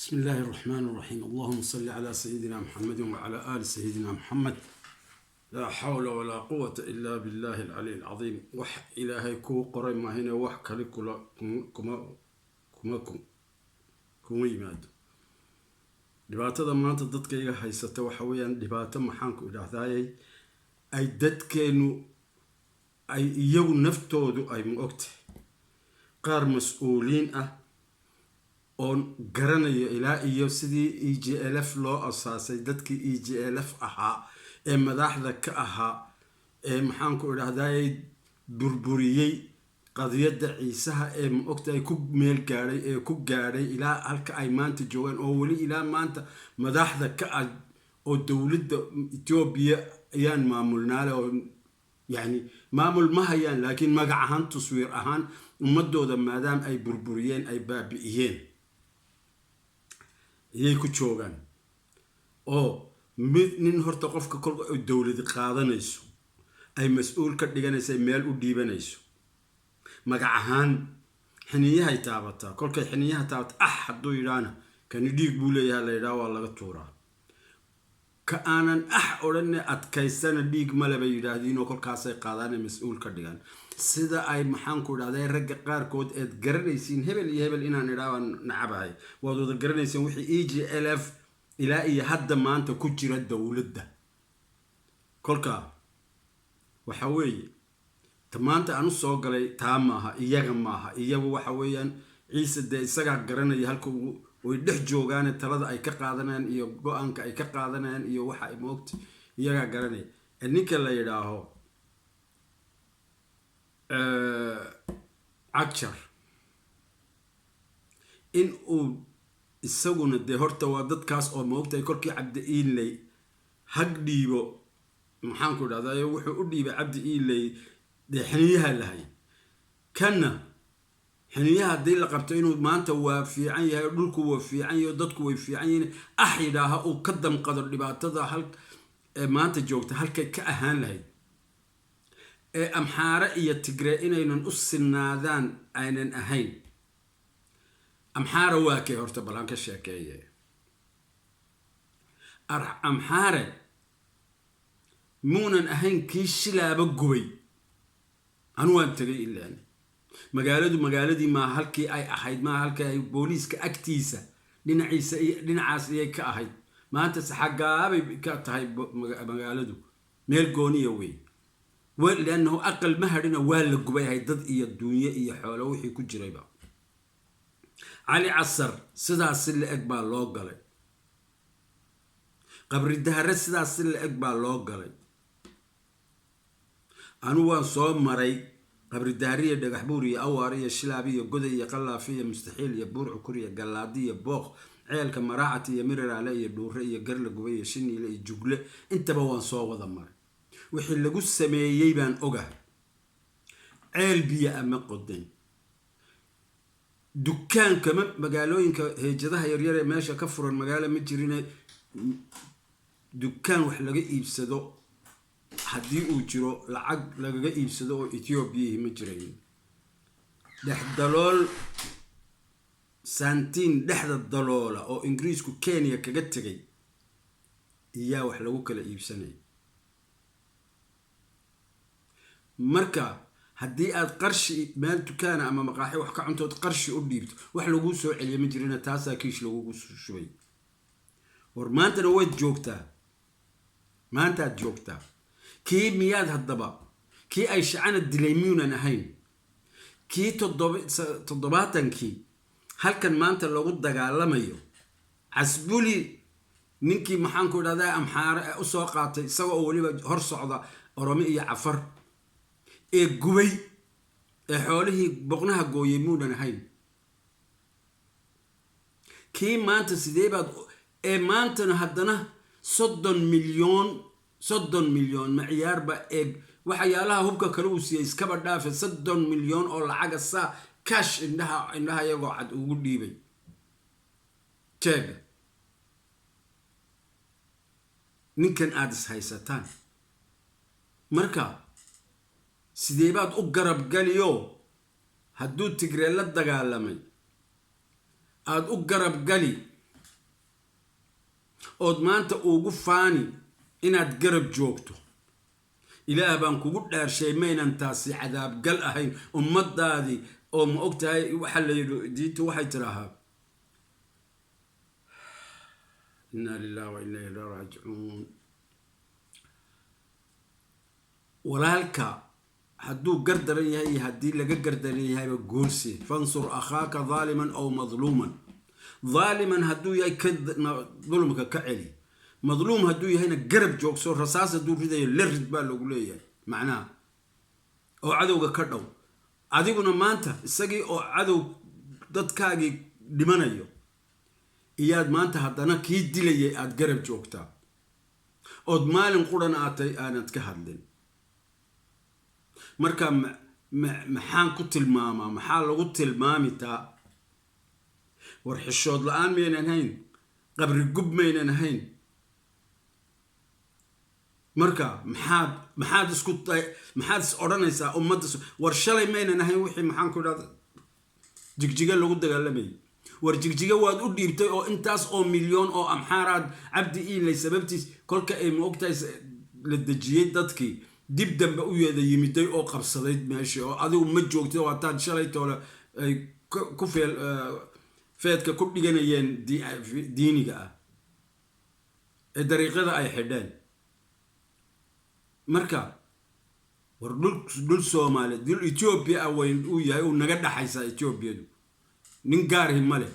بسم الله الرحمن الرحيم، اللهم صل على سيدنا محمد وعلى آل سيدنا محمد. لا حول ولا قوة إلا بالله العلي العظيم. Wax Ilaahay kuu qoray maahine wax kale kula kuma kuma yimaado. Dhibaatada maanta dadka iga haysata waxa weeyaan dhibaato, maxaanku idhaahdayay, ay dadkeenu ay iyagu naftoodu ay ma ogtahay, qaar mas-uuliin ah oon garanayo ilaa iyo sidii EJLF loo asaasay, dadkii EJLF ahaa ee madaxda ka ahaa ee, maxaanku idhahday, burburiyey qadiyadda Ciisaha ee, ma ogtahay, ku meel gaadhay ee ku gaadhay ilaa halka ay maanta joogaan, oo weli ilaa maanta madaxda ka ah, oo dowladda Etoobiya ayaan maamulnaale, oo yacni maamul ma hayaan, laakiin magac ahaan, taswiir ahaan, ummadooda maadaama ay burburiyeen, ay baabi'iyeen, ayay ku joogaan. Oo mid nin horta qofka kolka ay dowladi qaadanayso, ay mas-uul ka dhiganayso, ay meel u dhiibanayso, magac ahaan xiniyahay taabataa. Kolkay xiniyaha taabata, ah, hadduu yidhaahna, "Kani dhiig buu leeyahay," la yidhaha, waa laga tuuraa. Ka aanan ah odhanne adkaystana, "Dhiig male," bay yidhaahdiinoo kolkaasay qaadaane mas-uul ka dhigaan. Sida ay, maxaanku idhahday, ragga qaarkood eed garanaysiin, hebel iyo hebel inaan idhaa waan nacabahay, waad wada garanaysiin, wixii EJLF ilaa iyo hadda maanta ku jira dowladda. Kolka waxa weeye, ta maanta aan u soo galay taa maaha, iyaga maaha. Iyagu waxa weeyaan Ciise dee isagaa garanaya halka way dhex joogaane, talada ay ka qaadanayaan iyo go-aanka ay ka qaadanayaan iyo waxa ay moogta iyagaa garanaya. Ninka la yidhaaho Cagjar in uu isaguna dee horta waa dadkaas oo, maogtahay, kolkii Cabdi Iiley hag dhiibo, maxaanku idhahday, wuxuu u dhiibay Cabdi Iiley dee xiniyaha lahay. Kanna xiniyaha haddii la qabto, inuu maanta waa fiican yahay, dhulku waa fiican yahay, dadku way fiican yihiin, ah, yidhaaha, uu ka damqado dhibaatada hal ee maanta joogta halkay ka ahaan lahayd ee Amxaare iyo Tigree inaynan u sinaadaan aynan ahayn. Amxaare waa kee? Horta bal aan ka sheekeeye. Amxaare muunan ahayn kii Shilaaba gubay? Anu waan tegay ilaan magaaladu, magaaladii maa halkii ay ahayd, maa halkii ay booliiska agtiisa dhinaciisa, dhinacaas ayay ka ahayd. Maanta saxagaabay ka tahay magaaladu, meel gooniya wey, liannahu aqal ma hadhina, waa la gubay ahayd, dad iyo duunye iyo xoolo wixii ku jirayba. Cali Casar sidaas si la eg baa loo galay. Qabri Dahare sidaas si la eg baa loo galay. Anu waan soo maray Qabri Dahare iyo Dhagaxbuur iyo Awaar iyo Shilaab iyo Goday iyo Qalaafi iyo Mustaxiil iyo Buur Cukur iyo Gallaadi iyo Booq, Ceelka Maraacati iyo Miriraale iyo Dhuure iyo Garla Gubay iyo Shiniile iyo Jugle, intaba waan soo wada maray. Wixii lagu sameeyey baan ogahay. Ceel biyo ama qodan, dukaankama, magaalooyinka heejadaha yaryar ee meesha ka furan, magaalo ma jirine, dukaan wax laga iibsado haddii uu jiro, lacag lagaga iibsado oo Ethoobiyahi ma jirayn. Dhex dalool saantiin dhexda daloola oo Ingiriisku Kenya kaga tegay iyaa wax lagu kala iibsanaya. Marka haddii aad qarshi meel dukaana ama maqaaxi wax ka cuntood qarshi u dhiibto, wax laguu soo celiya ma jirina, taasaa kiish lagugu shubay. War maantana waad joogtaa, maantaad joogtaa. Kii miyaad haddaba kii ay shacana dilay miyuunan ahayn kii 70kii halkan maanta lagu dagaalamayo Casbuli, ninkii, maxaanku idhahdaa, Amxaare usoo qaatay, isagoo oo weliba hor socda Oromo iyo Cafar, ee gubay ee xoolihii boqnaha gooyay, muunan ahayn kii maanta? Sidee baad ee maantana haddana 30 milyoon, 30 milyoon maciyaarba eeg, waxyaalaha hubka kale uu siiyey iskaba dhaafe, 30 milyoon oo lacaga saa cash indhaha indhaha iyagoo cad ugu dhiibay jeega ninkan aada is haysataan. Marka sidee baad u garab galiyo hadduu Tigree la dagaalamay aada u garab gali? Ood maanta ugu faani inaad garab joogto? Ilaah baan kugu dhaarshay, maynan taasi cadaabgal ahayn ummadaadii? Oo ma og tahay waxaa la yidhi, diintu waxay tidhaahaa, inna lillahi wa inna ilayhi raajicuun, walaalka hadduu gardaran yahay iyo haddii laga gardaran yahayba guulsi. Fansur akhaaka daaliman aw madluuman. Daaliman hadduu yahay, ka dulmka ka celi. Madluum hadduu yahayna garab joogso. Rasaas hadduu ridayo, la rid baa lagu leeyahay macnaha, oo cadowga ka dhow. Adiguna maanta isagii oo cadow dadkaagii dhimanayo iyaad maanta haddana kii dilayay aada garab joogtaa, ood maalin quran aatay aanad ka hadlin. Marka maxaan ku tilmaamaa? Maxaa lagu tilmaami taa? War xishood la-aan maynan hayn? Qabri gub maynan hayn? Marka maxaad isku maxaad is odhanaysaa ummadda? War shalay maynan ahayn wixii, maxaan ku idhahda, Jigjiga lagu dagaalamayay? War Jigjiga waad u dhiibtay oo intaas oo milyoon oo Amxaaraad Cabdi Iilay sababtiis, kolka ay, ma ogtahay, la dejiyey dadkii, dib dambe u yeeda yimiday oo qabsaday meeshii, oo adigu ma joogtid. Waataad shalay toole ay ku feel feedka ku dhiganayeen diiniga ah ee dariiqada ay xidheen. Marka war dhul Soomaaliya, dhul Etoobiya ah way uu yahay, uu naga dhaxaysaa. Etoobiyadu nin gaarhi ma leh,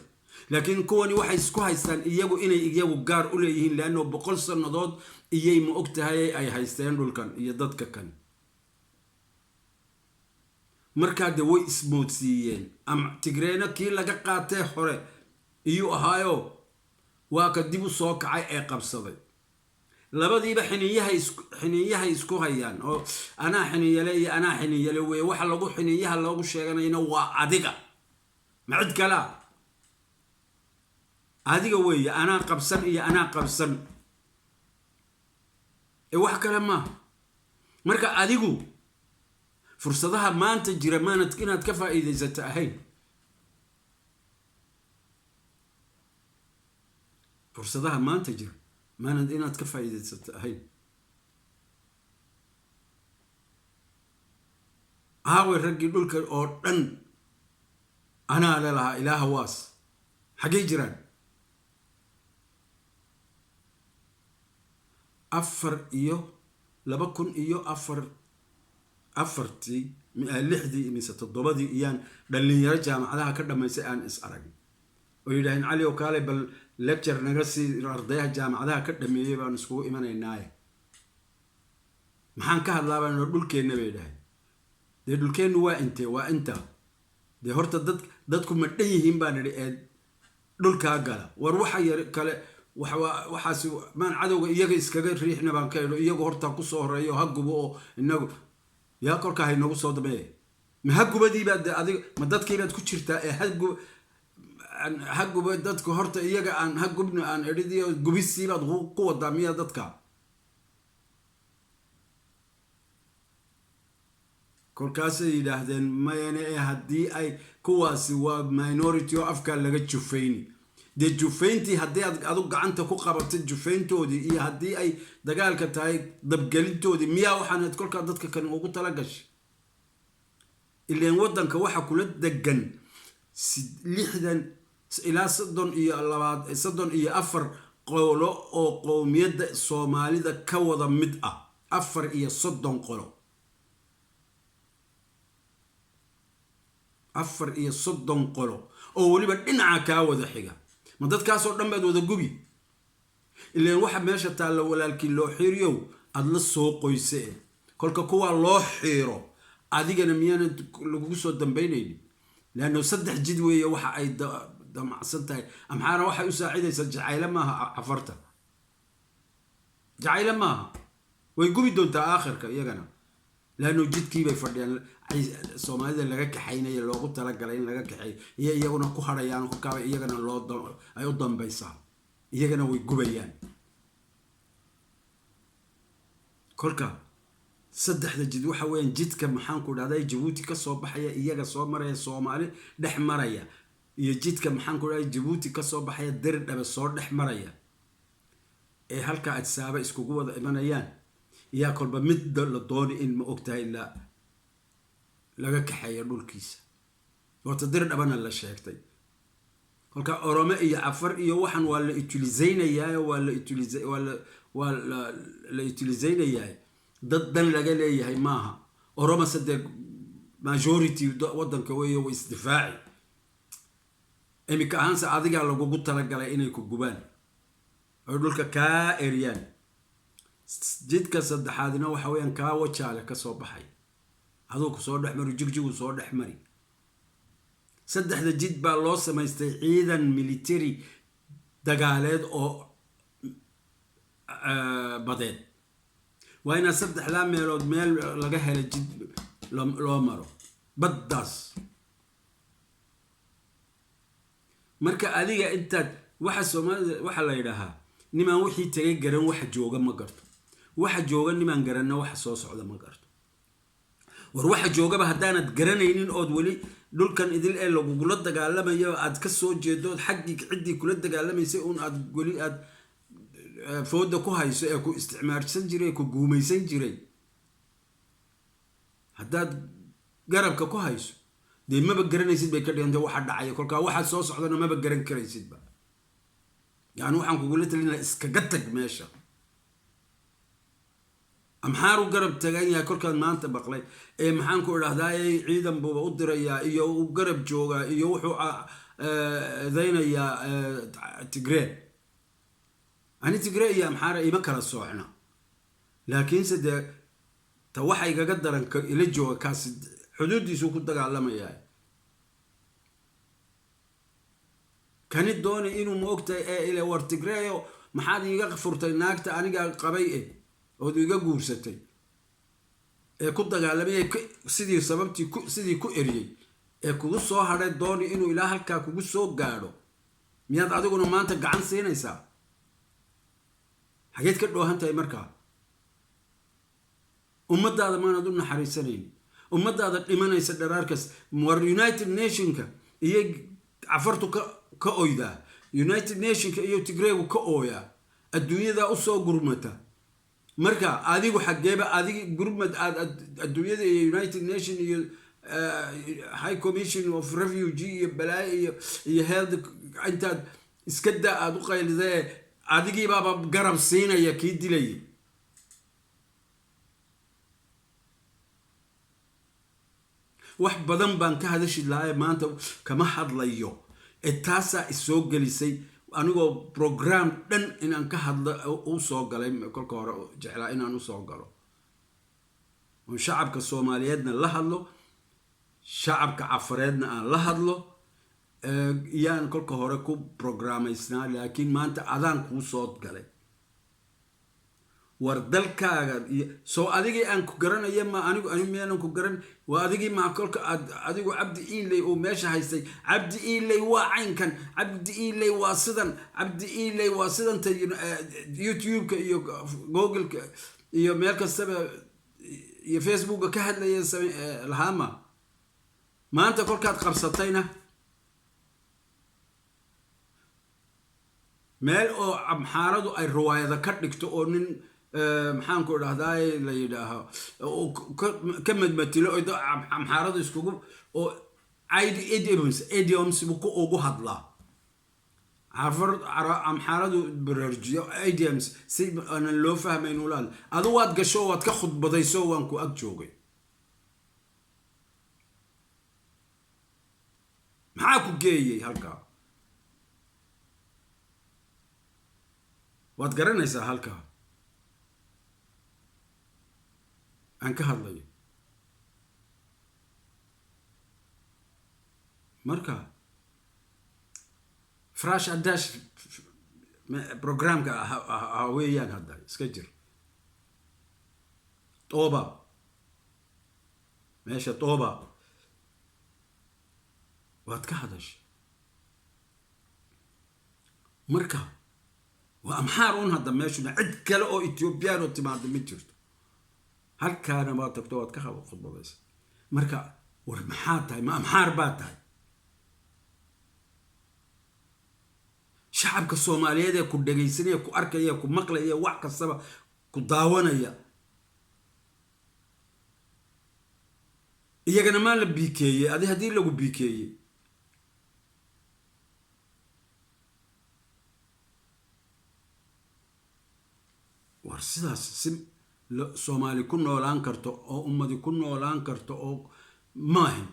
laakiin kuwani waxay isku haystaan iyagu inay iyagu gaar u leeyihiin, leanno 100 sannadood iyay, ma og tahay, ay haysteen dhulkan iyo dadka kan. Markaa de way ismoodsiiyeen. Ama Tigreena kii laga qaatee hore iyuu ahaayo, waa ka dib u soo kacay ee qabsaday. Labadiiba xiniinyahay isku hayaan, oo anaa xiniinyale iyo anaa xiniinyale weeye. Waxa lagu xiniinyaha loogu sheeganayna waa adiga, ma cid kalaa? Adiga weeye. Anaa qabsan iyo anaa qabsan ee wax kale maaha. Marka adigu fursadaha maanta jira maanad inaad ka faa'iidaysata ahayn? Fursadaha maanta jira maanad inaad ka faa'iidaysata ahayn? Aaway raggii dhulka oo dhan anaa le lahaa ilaaha waas? Xaggay jiraan? Afar iyo 2004, afartii, lixdii mise toddobadii iyaan dhallinyaro jaamacadaha ka dhammaysay aan is arag oo yidhaaheen, "Cali oo kaale, bal lecture naga sii." Ardayaha jaamacadaha ka dhameeyey baan iskugu imanaynaaye, maxaan ka hadlaa baan? Dhulkeenna, bay idhaaheen. Dee dhulkeennu waa intee? Waa intaa. Dee horta dadku ma dhan yihiin baan idhi ee dhulkaa gala? War waxa yar kale waxaasi maan cadowga iyaga iskaga riixna baan ka idho. Iyagu horta kusoo horeeyo, ha gubo, oo inagu yaa kolkaa haynagu soo dambeeya. Ma ha gubadiibaad de adiga ma dadkiibaad ku jirtaa ee ha guba dadku horta iyaga aan ha gubno aan idhidiyo gubisiibaad ku wadaa miya dadka? Kolkaasay yidhaahdeen, mayane, ee haddii ay kuwaasi waa minority oo afkaa laga jufayni. Dee jufayntii haddii aad adu gacanta ku qabatay jufayntoodii, iyo haddii ay dagaalka tahay dabgelintoodii, miyaa waxaanad kolkaa dadka kan ugu tala gashay? Ileen waddanka waxa kula degan 60 ilaa 32, 34 qolo oo qowmiyadda Soomaalida ka wada mid ah. 34 qolo, 34 qolo oo weliba dhinaca kaa wada xiga. Ma dadkaasoo dhan baad wada gubi? Ileen waxa meesha taalla, walaalkii loo xiiriyow, aada la soo qoyse. Kolka kuwaa loo xiiro, adigana miyaana lagugu soo dambaynaynin? Leanno saddex jid weeye waxa ay damacsan tahay Amxaara. Waxay u saacidaysaa jacayle maaha, Cafarta jacayle maaha. Way gubi doontaa aakhirka iyagana, leanno jidkiibay fadhiyaan Soomaalida laga kaxaynaya, loogu talagalay in laga kaxeeyo, iyo iyaguna ku hadhayaan. Kolkaaba iyagana loo ay u dambaysaa, iyagana way gubayaan. Kolka saddexda jid waxa weeyaan jidka, maxaan ku dhahday, Jabuuti ka soo baxaya, iyaga soo maraya, Soomaali dhex maraya, iyo jidka, maxaan ku dhahday, Jabuuti ka soo baxaya, Dirdhabe soo dhex maraya. Ee halkaa Adsaaba iskugu wada imanayaan, iyaa kolba mid la dooni in, ma ogtahay, la laga kaxeeyo dhulkiisa. Horta Dir Dhabana la sheegtay. Kolka Orome iyo Cafar iyo waxan waa la utiliseynayaa, waa la utiliseynayaa. Dad dan laga leeyahay maaha. Oroma sade majority waddanka weeye, way isdifaaci. Iminka ahaanse adigaa lagugu talagalay inay ku gubaan oy dhulka kaa eriyaan. Jidka saddexaadna waxa weeyaan kaa Wajaale ka soo baxay, aduu ku soo dhex mari, Jigjigu soo dhex mari. Saddexda jid baa loo samaystay ciidan military dagaaleed oo badeed. Waa inaa saddexdaa meelood meel laga helo jid loo maro baddaas. Marka adiga intaad waxa Soomaalida waxaa la yidhaahaa, nimaan wixii tagay garan waxa jooga ma garto, waxa jooga nimaan garanna waxa soo socda ma garto. War waxa joogaba haddaanad garanaynin, ood weli dhulkan idil ee lagugula dagaalamayo aad ka soo jeedo, ood xaggii ciddii kula dagaalamaysay uun aad weli aad fooda ku hayso, ee ku isticmaalsan jiray, ku guumaysan jiray, haddaad garabka ku hayso, dee maba garanaysid bay ka dhiganta waxa dhacaya. Kolkaa waxaad soo socdana maba garan karaysidba. Yani waxaan kugula talin lahaa, iskaga tag meesha. Amxaaru garab tagan yahay kolkaan maanta baqlay ee, maxaan ku idhahdaa, ciidan buuba u dirayaa iyo u garab joogaa iyo wuxuu daynayaa Tigree. Ani Tigree iyo Amxaara ima kala soocna, laakiinse dee ta waxa igaga daran ila jooga, kaasi xuduuddiisuu ku dagaalamayaa. Kani doonay inuu, ma ogtahay, ee ile war Tigreeyo, maxaad iiga furtay naagta anigaa qabay ood iga guursatay, ee ku dagaalamay, sidii sababtii sidii ku eriyey ee kugu soo hadhay, dooni inuu ilaa halkaa kugu soo gaadho, miyaad adiguna maanta gacan siinaysaa? Xageed ka dhoohan tahay? Markaa ummadaada maanaad u naxariisanayn, ummadaada dhimanaysa dharaarkas. War United Nationka iyo Cafartu ka oydaa, United Nationka iyo Tigreegu ka ooyaa, adduunyadaa usoo gurmata. Marka adigu xaggeeba adig gurmad aad adduunyada iyo United Nation iyo High Commission of Refugee iyo balaayo iyo health intaad iska daa aada u qaylidee, adigiibaaba garab siinaya kii dilayay. Wax badan baan ka hadashi lahaa, maanta kama hadlayo. Ee taasaa isoo gelisay anigoo program dhan inaan ka hadlo u soo galay. Kolka hore jeclaa inaan usoo galo oon shacabka Soomaaliyeedna la hadlo, shacabka Cafareedna aan la hadlo iyaan kolka hore ku programmaysnaa, laakiin maanta adaan kuu soo galay. War dalkaaga iyo soo adigii aan ku garanaya ma anigu ani miyaanan ku garan? Waa adigii ma kolka aad adigu Cabdi Iiley uu meesha haystay, Cabdi Iiley waa caynkan, Cabdi Iiley waa sidan, Cabdi Iiley waa sidanta, YouTube-ka iyo Google-ka iyo meel kastaba iyo Facebooka ka hadlaya lahaama. Maanta kolkaad qabsatayna meel oo Amxaaradu ay riwaayada ka dhigto oo nin, maxaan ku idhahdaay, la yidhaaho ka madmatilo oo Amxaaradu iskugu oo idioms idioms buu ku ugu hadlaa, Amxaaradu baraarujiyo idioms si aanan loo fahmayn ula hadla. Adu waad gasho, waad ka khudbadayso, waan ku ag joogay. Maxaa ku geeyey halkaa? Waad garanaysaa halkaa aan ka hadlayo. Marka fresh adash programka ha weeyaan, hadda iska jir. Tooba meesha tooba waad ka hadashay. Marka waa Amxaar un hadda meeshuna, cid kale oo Ethioobiyaan oo timaada ma jirto. Halkaana waad tagto, waad ka khudbadaysa. Marka war maxaa tahay? Ma Amxaar baa tahay? Shacabka Soomaaliyeed ee ku dhagaysanaya, ku arkaya, ku maqlaya, wax kastaba ku daawanaya, iyagana maa la biikeeyey? Adi haddii lagu biikeeyey, war sidaas si Soomaali ku noolaan karto oo ummadi ku noolaan karto oo maahin.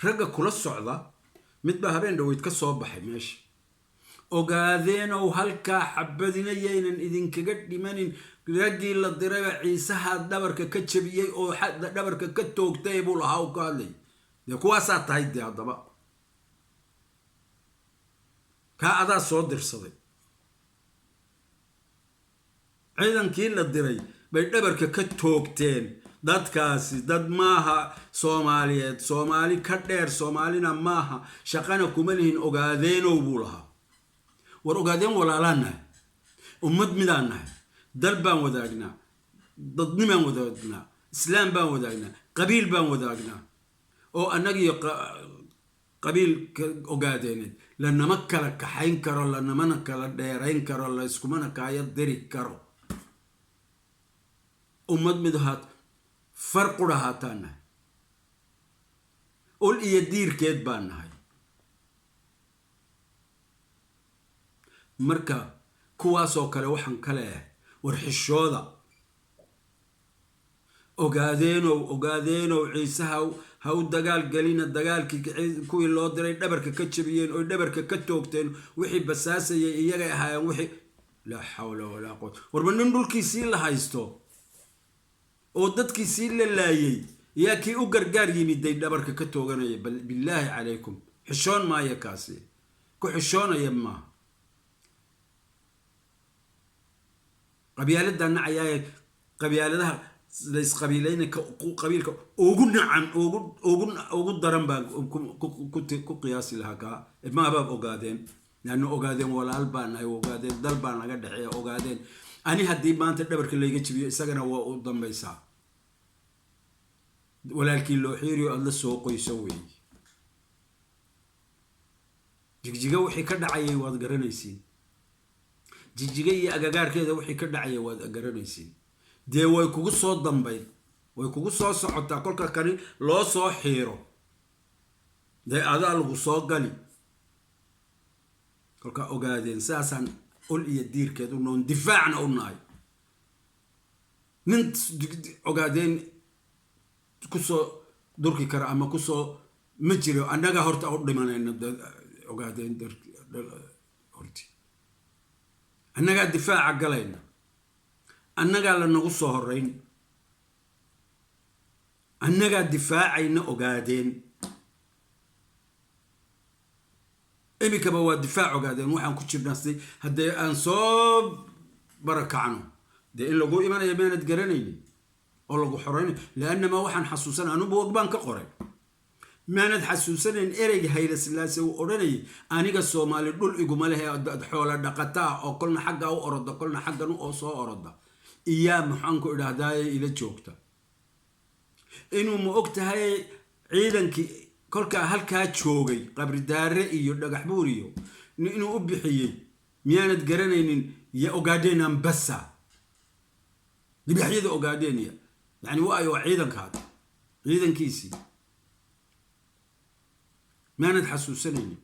Ragga kula socda mid baa habeen dhaweyd ka soo baxay meesha: "Ogaadeenow, halkaa xabadina yaynan idinkaga dhimanin. Raggii la dirayba Ciisaha dhabarka ka jabiyey oo dhabarka ka toogtay," buu lahaa u ka hadlayay. Dee kuwaasaa tahay. Dee haddaba kaa adaa soo dirsaday. Ciidankii la diray bay dhabarka ka toogteen. Dadkaasi dad maaha Soomaaliyeed, Soomaali ka dheer, Soomaalina maaha, shaqana kuma lihin, ogaadeenow, buu lahaa. War ogaadeen walaalaan nahay, ummad midaan nahay, dal baan wadaagnaa, dadnimaan wadaagnaa, islaam baan wadaagnaa, qabiil baan wadaagnaa, oo annagiyo qabiil ka ogaadeeneed lanama kala kaxayn karo, lanamana kala dheerayn karo, la iskumana kaayo diri karo. Ummad mid ahaat, far qura haataan nahay, ul iyo diirkeed baan nahay. Marka kuwaasoo kale waxaan ka leeyahay, war xishooda, ogaadeenow. Ogaadeenow, Ciise ha u dagaal gelina. Dagaalkii kuwii loo diray dhabarka ka jabiyeen oy dhabarka ka toogteen. Wixii basaasayay iyagay ahaayeen. Wixii laa xawla walaa quwata. Warba nin dhulkiisii la haysto oo dadkiisii la laayay yaa kii u gargaar yimiday dhabarka ka tooganaya. Bal billaahi calaykum, xishoon maayo kaasi, ku xishoonaya maaha. Qabyaaladaa nacayaaye, qabyaaladaha laysqabiilayna, qabiilka ugu nacan, ugu daran baan ku qiyaasi lahaa kaa maabaab ogaadeen. Laanna ogaadeen walaal baa nahay, ogaadeen dal baa naga dhexeeya. Ogaadeen ani haddii maanta dhabarka layga jibiyo, isagana waa u dambaysaa. Walaalkii loo xiiriyo aada la soo qoyso weeye. Jigjiga wixii ka dhacayay waad garanaysiin, Jigjiga iyo agagaarkeeda wixii ka dhacayay waad garanaysiin. Dee way kugu soo dambayn, way kugu soo socotaa. Kolka kani loo soo xiiro, dee adaa lagu soo gali. Kolkaa ogaadeen saasaan ol iyo diirkeed u noon, difaacna u nahay. Nin ogaadeen kusoo durki kara ama kusoo ma jiro. Annaga horta u dhimanayna ogaadeen horti, annagaa difaaca galayna, annagaa lanagu soo horeyn, annagaa difaacayna ogaadeen. Iminkaba waa difaac ogaadeen waxaan ku jirnaa. Si haddee aan soo barakacno, dee in lagu imanaya maanad garanaynin oo lagu xoreynayo. Liannama waxaan xasuusanay, anubu og baan ka qoray, maanad xasuusanayn ereyga Hayla Silaase uu odhanayay: "Aniga Soomaali dhul iguma lehe, xoola dhaqataa oo kolna xaggaa u oroda, kolna xaggan u soo oroda, iyaa maxaan ku idhaahdaaye ila joogta." Inuu ma og tahay ciidankii kolkaa halkaa joogay, Qabridaare iyo Dhagax Buur iyo inuu u bixiyey, miyaanad garanaynin? Ya Ogaadeen ambassa, libaaxyada Ogaadeniya. Yani waayo, waa ciidankaada, ciidankiisii, maanad xasuusanaynin.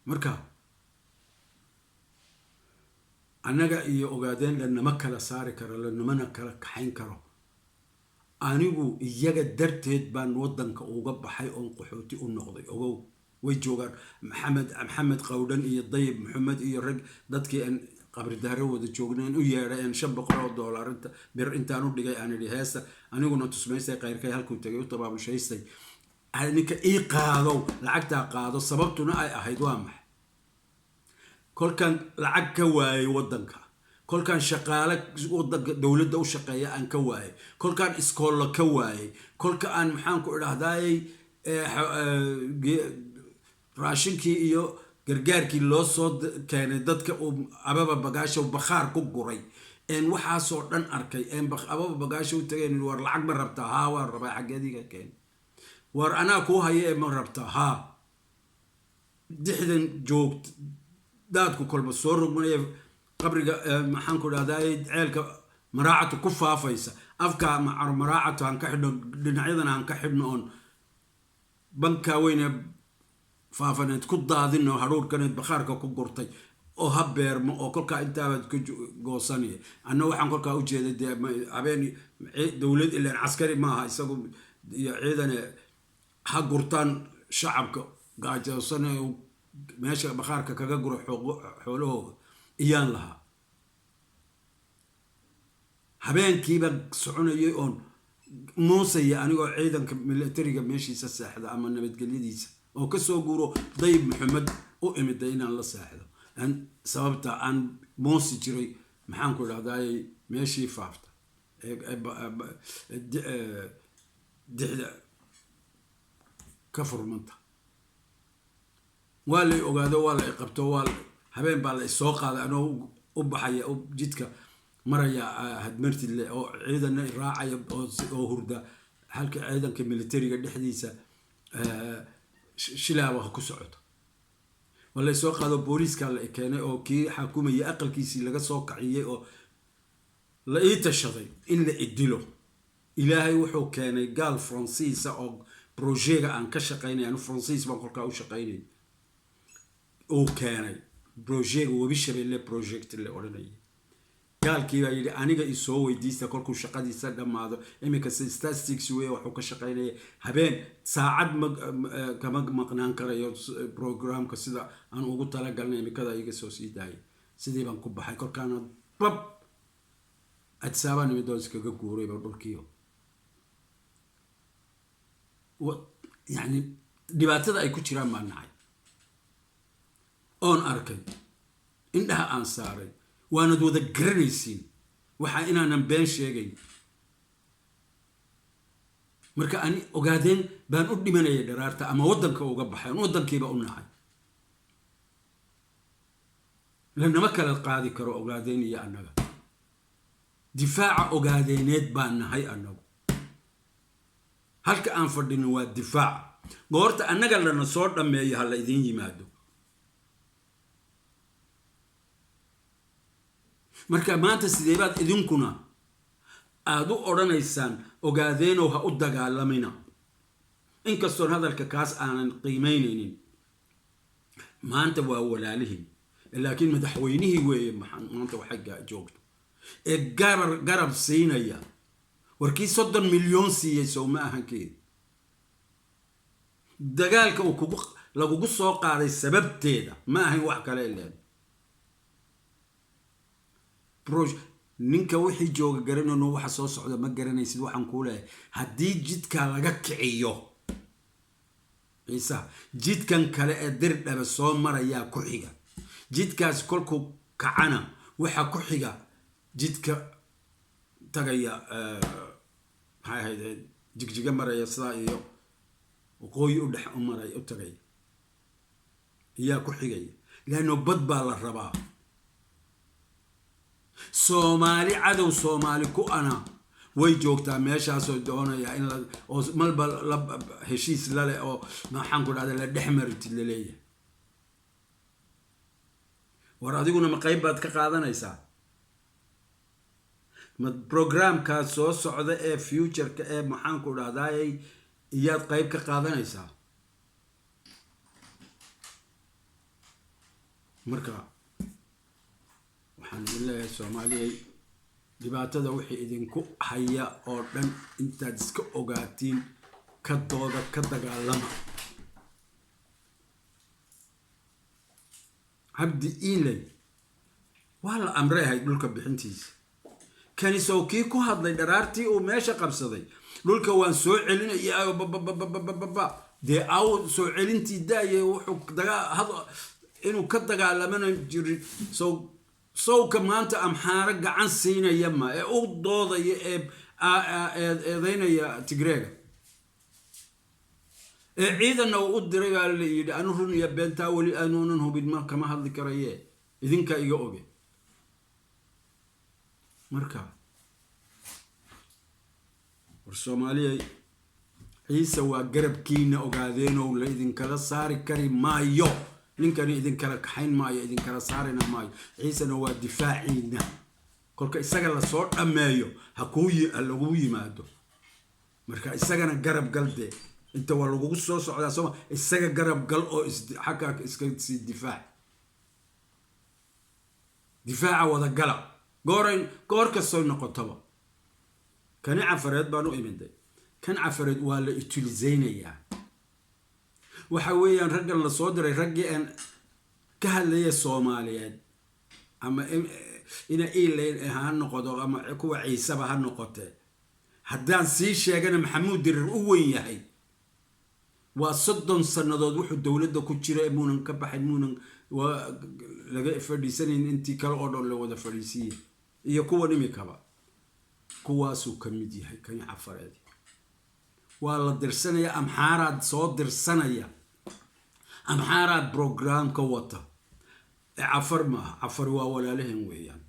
Marka annaga iyo ogaadeen lanama kala saari karo, lanamana kala kaxayn karo. Anigu iyaga darteed baan waddanka uga baxay oon qaxooti u noqday. Ogow, way joogaan Maxamed Qawdhan iyo Dayib Maxamed iyo rag dadkii aan Qabridaare wada joogneen u yeedhay aan $500 inta bir intaan u dhigay aan idhi heesta, aniguna tusmaystay, qayrkay halkuu tagay u tabaabulshaystay, ninka ii qaadow lacagtaa qaado. Sababtuna ay ahayd waa maxay? Kolkaan lacag ka waayay waddanka, kolkaan shaqaale wadanka dowladda u shaqeeya aan ka waayay, kolkaan iskoollo ka waayay, kolka aan maxaan ku idhahdaayey raashinkii iyo gargaarkii loo soo keenay dadka uu Ababa Bagaasha bakhaar ku guray Een waxaasoo dhan arkay, een ababa bagaasho u tageen, war lacag ma rabtaa? Haa, waan rabaa. Xaggeediga keen? War anaa kuu haya ee ma rabtaa? Haa. Dixdan joogт daadku kolba soo rogmanaya, qabriga, maxaan ku dhahdaa, ceelka Maraacatu ku faafaysa, afka Maraacatu han ka xidhno, dhinacyadana han ka xidhno, oon bankaa weyne faafaneed ku daadino, hadhuurkaneed bakhaarka ku gurtay oo ha beermo, oo kolkaa intaabaad ka goosanaya. Anna waxaan kolkaa ujeeday dee habeen dowlad ilaan caskari maaha isagu iyo ciidane, ha gurtaan shacabka gaajoosan ee meesha bakhaarka kaga guro xoolahooda iyaan lahaa. Habeenkiiba soconayay oon muusaya anigoo ciidanka militariga meeshiisa seexda ama nabadgelyadiisa oo kasoo guuro Dayib Maxamed u imida inaan la seexdo. Sababta aan muusi jiray, maxaan ku idhahdaay, meeshii faafta dixda ka furmanta waa lay ogaado, waa la iqabto, waa habeen baa la isoo qaaday anoo u baxaya jidka maraya Hadmartidle oo ciidana raacaya oo hurda halka ciidanka militariga dhexdiisa shilaaba ku socoto. Waa la soo qaado, booliiska la keenay oo kii xakumayay aqalkiisii laga soo kaciyey oo la ii tashaday in la idilo. Ilaahay wuxuu keenay gaal Faransiisa oo projectga aan ka shaqaynay, anu Faransiis baan kolkaa u shaqaynay, uu keenay projectga Webi Shabeelle project la odhanayay. Gaalkii baa yidhi aniga isoo weydiista kolkuu shaqadiisa dhammaado. Iminka statistics wey waxuu ka shaqaynaya, habeen saacad ma kama maqnaan karayo programka sida aan ugu talagalnay, imikada iga soo sii daayay. Sidii baan ku baxay kolkaana bab Adsaabaa nimid oo iskaga guurayba dhulkiio. Yani dhibaatada ay ku jiraan baan nacay oon arkay, indhaha aan saaray, waanad wada garanaysiin waxa inaanan been sheegayn. Marka ani Ogaadeen baan u dhimanayay dharaarta ama waddanka uga baxay oon waddankiiba u nacay. Lanama kala qaadi karo Ogaadeen iyo annaga. Difaaca Ogaadeeneed baan nahay annagu. Halka aan fadhino waa difaac. Goorta annaga lana soo dhammeeyo ha la idiin yimaado. Marka maanta sidee baad idinkuna aada u odhanaysaan Ogaadeenow ha u dagaalamina? Inkastoon hadalka kaas aanan qiimeyneynin, maanta waa walaalihiin, laakiin madaxweynihii weeye maanta waxay joogto ee garab siinaya. Warkii 30 milyoon siiyey sow ma ahankeedi dagaalka uu kugu lagugu soo qaaday sababteeda ma ahayn wax kale ileen. Ninka wixii jooga garanayno, waxa soo socda ma garanaysid. Waxaan kuu leeyahay, haddii jidkaa laga kiciyo Ciisaha, jidkan kale ee Dirdhaba soo marayaa ku xiga. Jidkaas kolkuu kacana waxaa ku xiga jidka tagaya, maxay ahayd, Jigjiga maraya, sidaa iyo waqooyi u dhex u maray u tagaya iyaa ku xigaya, leanno bad baa la rabaa. Soomaali cadow Soomaali ku ana way joogtaa meeshaasoo doonaya in la oo malba la heshiis lale oo maxaan ku dhahda la dhex maritid laleeyahay. War adiguna ma qayb baad ka qaadanaysaa? Ma programkaa soo socda ee futureka ee maxaan ku dhahdaayay iyaad qayb ka qaadanaysaa? Marka waxaan idin leeyahay, Soomaaliyay, dhibaatada wixii idinku haya oo dhan intaad iska ogaatiin ka dooda, ka dagaalama. Cabdi Iiley waa la amray ahayd dhulka bixintiisa. Kanisow kii ku hadlay dharaartii uu meesha qabsaday, dhulka waan soo celinayaa, babababababa. Dee aw soo celintii daayay, wuxuu inuu ka dagaalamana jirin. Sow sowka maanta Amxaaro gacan siinaya ma ee u doodaya ee eedeynaya Tigreega ee ciidanna uu u diray baa la yidhi. Anu run iyo beentaa weli aanunan hubin, ma kama hadli karaye, idinkaa iga oge. Marka war Soomaaliya, Ciise waa garabkiina. Ogaadeenow, la idinkala saari kari maayo. Ninkani idinkala kaxayn maayo, idinkala saarina maayo. Ciisena waa difaaciina. Kolka isaga lasoo dhammeeyo, ha lagu yimaado. Marka isagana garab gal dee. Inta waa lagugu soo socdaa, sooma? Isaga garab gal oo xaggaa iska sii difaac. Difaaca wada gala gooray, goor kastoy noqotaba. Kani Cafareed baan u imiday. Kan Cafareed waa la utiliseynayaa. Waxa weeyaan raggan lasoo diray, raggii aan ka hadlaya Soomaaliyeed, ama ina ilayn ha noqoto ama kuwa Ciiseba ha noqotee, haddaan sii sheegana Maxamuud Dirir u weyn yahay. Waa 30 sannadood wuxuu dowladda ku jira, muunan ka baxayn, muunan waa laga fadhiisanayn. Intii kale oo dhan la wada fadhiisiiye iyo kuwan imikaba, kuwaasuu ka mid yahay. Kani Cafareed waa la dirsanaya. Amxaaraad soo dirsanaya, Amxaaraad programka wata ee Cafar maaha. Cafar waa walaalaheen weeyaan.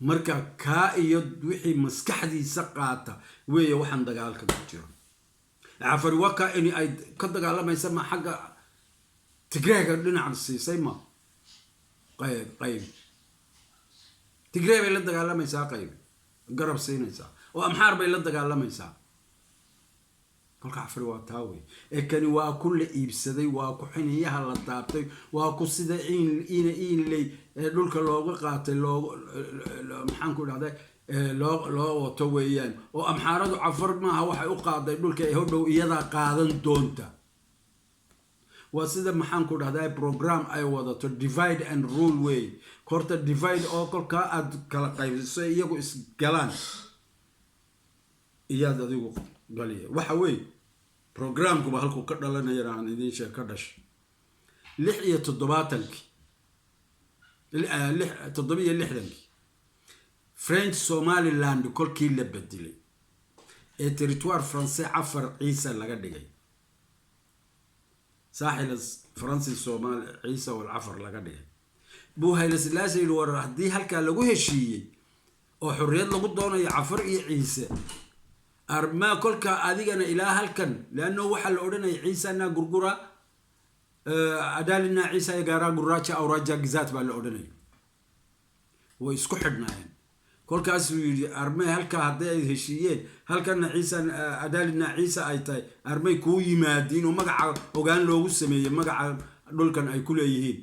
Marka kaa iyo wixii maskaxdiisa qaata weeye waxaan dagaalka ku jiro. Cafari waa kaa in ay ka dagaalamaysa ma xagga Tigreega dhinaca siisay, ma qayb qayb Tigree bay la dagaalamaysaa, qayb garab siinaysaa oo Amxaar bay la dagaalamaysaa. Kolka Cafari waa taa wey. Ee kani waa ku la iibsaday, waa ku xiniyaha la taabtay, waa ku sida ina iinley ee dhulka looga qaatay, loo maxaan ku dhahday, loo wato weeyaan. Oo Amxaaradu Cafar maaha waxay u qaaday dhulka ee hodhow iyadaa qaadan doonta. Waa sida, maxaan ku dhahdaa, program ay wadato, divide and rule way. Horta divide oo kolkaa aad kala qaybiso, iyagu isgalaan, iyaad adigu galiya. Waxa weeye programkuba halkuu ka dhalanayana aan idiin sheeg. Ka dhashay 76-kii, 67-kii, French Somaliland kolkii la bedelay ee territoire français Cafar Ciise laga dhigay, Saaxil Faransi Somaali Ciise wal Cafar laga dhigay, buu Hayle Silaase yidhi: "War haddii halkaa lagu heshiiyey oo xorriyad lagu doonayo Cafar iyo Ciise, armaa kolkaa adigana ilaa halkan?" Leanno waxaa la odhanaya Ciisanaa Gurgura, Adaalinaa Ciisa Gaaraa Guraaja Awraaja Gizaat baa la odhanaya. Way isku xidhnaayeen. Kolkaasuu yidhi: "Armay halkaa haddii ay heshiiyeen, halkana Ciisa Adaalinaa Ciise ay tahay, armay kuu yimaadiin oo magaca ogaan loogu sameeyey, magaca dhulkan ay ku leeyihiin?"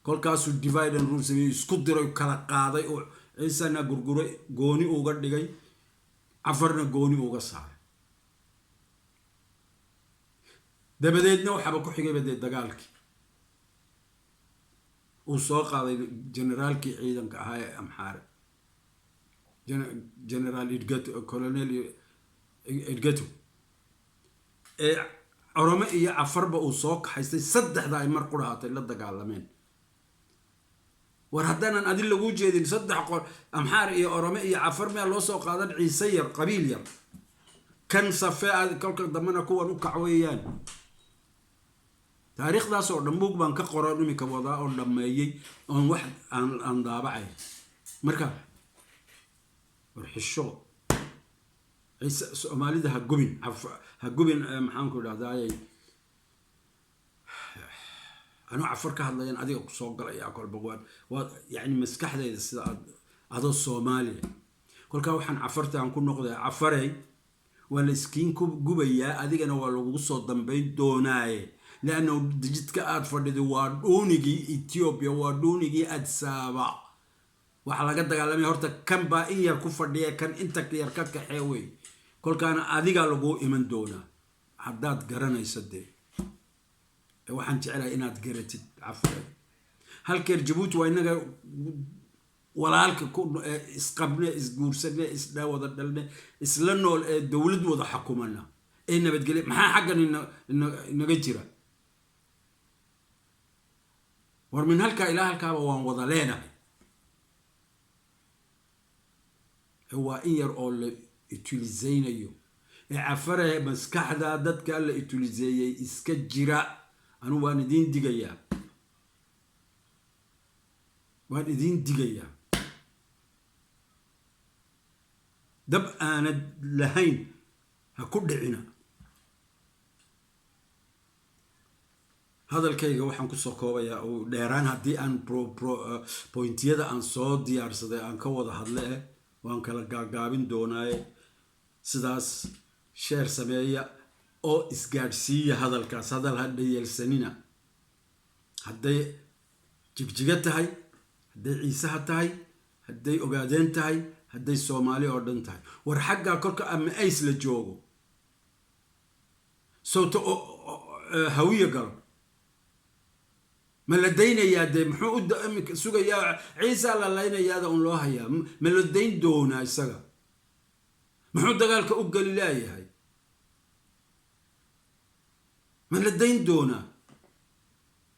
Kolkaasuu divide and rule sameeyey, isku diray, kala qaaday oo Ciisana Gurguro gooni uga dhigay, Cafarna gooni uga saaray. Dabadeedna waxaaba ku xigayba dee dagaalkii uu soo qaaday generaalkii ciidanka ahaa ee Amxaare, Generaal Idgato, Colonel Idgato, ee Orome iyo Cafarba uu soo kaxaystay. Saddexda ay mar qurahatay la dagaalameen. War haddaanan adi laguu jeedin, saddex qol, Amxaar iyo Orome iyo Cafar, miyaa loo soo qaadan Ciise yar, qabiil yar kan safee? Kolka dambena kuwan u kac weeyaan. Taariikhdaas oo dhan buug baan ka qoran, imika wadaa oo dhammeeyey oon wax aan daabacay. Marka war xisho, Ciise Soomaalida ha gubin, ha gubin. Maxaan ku idhahdaayey, anuu Cafar ka hadlayan adiga kusoo galaya kolba. Waa yani maskaxdayda sida aad adoo Soomaaliya. Kolkaa waxaan Cafartaan ku noqday: Cafarey, waa la iskiin ku gubayaa, adigana waa lagugu soo dambayn doonaaye. Leanna jidka aad fadhiday waa dhuunigii Ethiopia, waa dhuunigii Adsaaba. Waxaa laga dagaalamaya horta kan baa in yar ku fadhiya, kan inta yar ka kaxee wey. Kolkaana adigaa laguu iman doonaa haddaad garanayso. Dee waxaan jeclahay inaad garatid, Cafare. Halkeer Jabuuti waa inaga walaalka ku isqabne, isguursane, isdha wada dhalne, isla nool ee dowlad wada xukumana ee nabadgelya. Maxaa xaggan inaga jira? War min halkaa ilaa halkaaba waan wada leenahay. Waa in yar oo la utiliseynayo ee Cafare. Maskaxda dadka la utiliseeyey iska jira. Anigu waan idiin digayaa. Waan idiin digayaa, dab aanad lahayn ha ku dhicina. Hadalkayga waxaan kusoo koobayaa uu dheeraan haddii aan pointiyada aan soo diyaarsaday aan ka wada hadle waan kala gaagaabin doonaaye. Sidaas share sameeya oo isgaadhsiiya hadalkaas. Hadal ha dhayeelsanina. Hadday Jigjiga tahay, hadday Ciisaha tahay, hadday Ogaadeen tahay, hadday Soomaali oo dhan tahay, war xaggaa kolka ama ays la joogo sowta Hawiye galo, ma la daynayaa? Dee muxuu u sugayaa? Ciisaa la laynayaada un loo hayaa, ma la dayn doonaa? Isaga muxuu dagaalka u geli laayahay? Ma la dayn doonaa?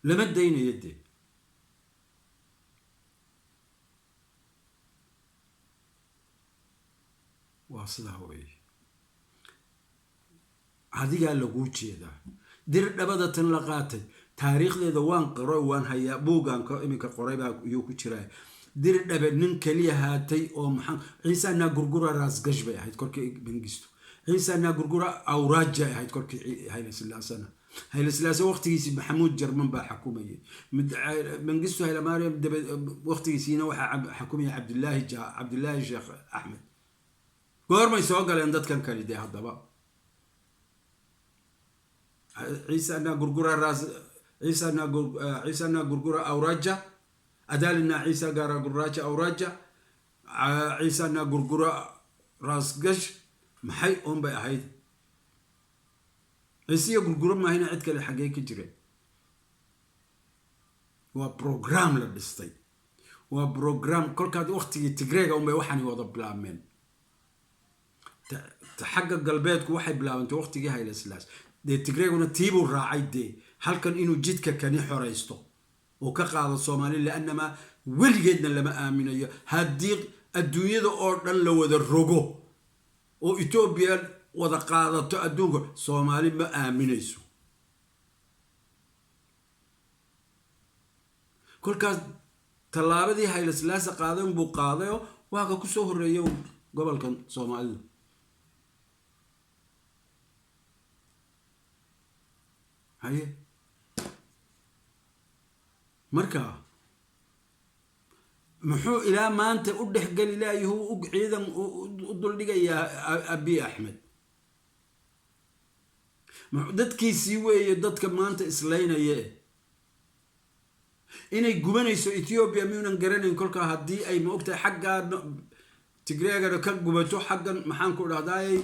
Lama daynayo dee. Waa sidaa weeye. Adigaa laguu jeedaa. Dir dhabada tan la qaatay taariikhdeeda waan qoro, waan hayaa, buuggaan iminka qoray baa iyuu ku jiraa. Dirdhabe nin keliya haatay oo maxaa Ciise naa Gurgura Raasgash bay ahayd korkii Mengistu. Ciise naa Gurgura Awraaja ahayd korkii Hayle Silaasana. Hayle Silaase waqtigiisii Maxamuud Jarman baa xakumayay. Mengistu Haylemaariam waqtigiisiina waxaa xakumayay Cabdilaahi Sheekh Axmed. Goormay soo galeen dadkan kali dee? Haddaba Ciise naa Gurgura Raas, Ciise naa Gurgura Awraaja, Adaalina Ciisa Gaara Gurraaja Awraaja, Ciise naa Gurgura Raasgash, maxay uun bay ahayd? Ciisiyo Gurguro maahina cid kale xaggee ka jireen? Waa program la dhistay, waa program kolkaad waqtigii Tigreega unbay waxaani wada bilaabmeen. Xagga galbeedku waxay bilaabantay waqtigii Hayle Silaas. Dee Tigreeguna tiibuu raacay dee, halkan inuu jidka kani xoraysto oo ka qaado Soomaali, liannamaa weligeedna lama aaminayo. Haddii adduunyada oo dhan la wada rogo oo Etoobiya wada qaadato adduunka, Soomaali ma aaminayso. Kolkaas tallaabadii Hayle Silaase qaadan buu qaadayoo waa ka kusoo horreeya gobolkan Soomaalida. Haye, marka muxuu ilaa maanta u dhexgeli laayahu u ciidan u duldhigayaa Abiy Axmed? Dadkiisii weeye dadka maanta islaynaya inay gubanayso Ethiopia miyuunan garanayn? Kolkaa haddii ay, ma ogtahay, xaggaa Tigreegana ka gubato, xaggan maxaan ku dhahdaayay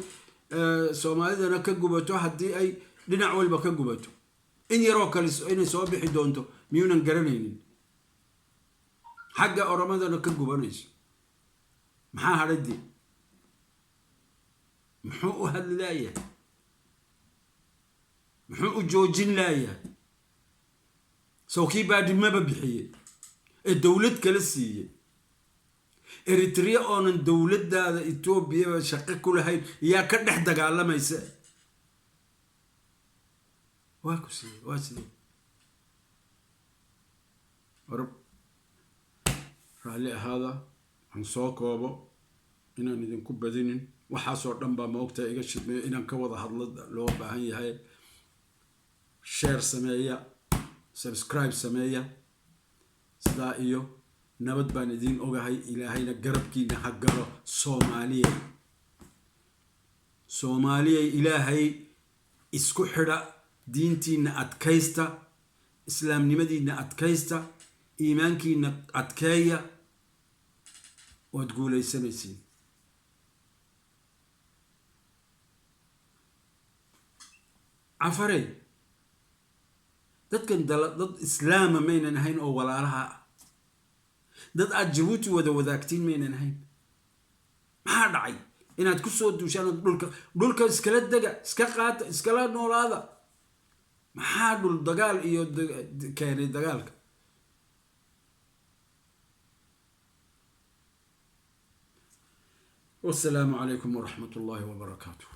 Soomaalidana ka gubato, haddii ay dhinac walba ka gubato, in yaroo kale inay soo bixi doonto miyuunan garanaynin? Xagga Oromadana ka gubanayso, maxaa hadhay? Muxuu u hadli laayahay? Muxuu u joojin laayahay? Sow kii baadhimaba bixiyey ee dowlad kala siiyey Eritrea oonan dowladdaada Etoobiyaba shaqo ku lahayn yaa ka dhex dagaalamaysa? Waa ku siiyey, waa sidee? War raalli ahaada, aan soo koobo inaan idinku badinin. Waxaasoo dhan baa, maogtahay, iga shidmeeyo inaan ka wada hadlo loo baahan yahay. Share sameeya, subscribe sameeya. Sidaa iyo nabad baan idiin ogahay. Ilaahayna garabkiina ha galo. Soomaaliya, Soomaaliyay, Ilaahay isku xidha, diintiina adkaysta, islaamnimadiina adkaysta, iimaankiina adkeeya, waad guulaysanaysiin. Cafarey, dadkan dad islaama maynan ahayn oo walaalaha ah? Dad aada Jabuuti wada wadaagtiin maynan ahayn? Maxaa dhacay inaad ku soo duushaan? Dhulka iskala dega, iska qaata, iskala noolaada. Maxaa dhul dagaal iyo keenay dagaalka? Wasalaamu calaykum waraxmat ullaahi wabarakaatuh.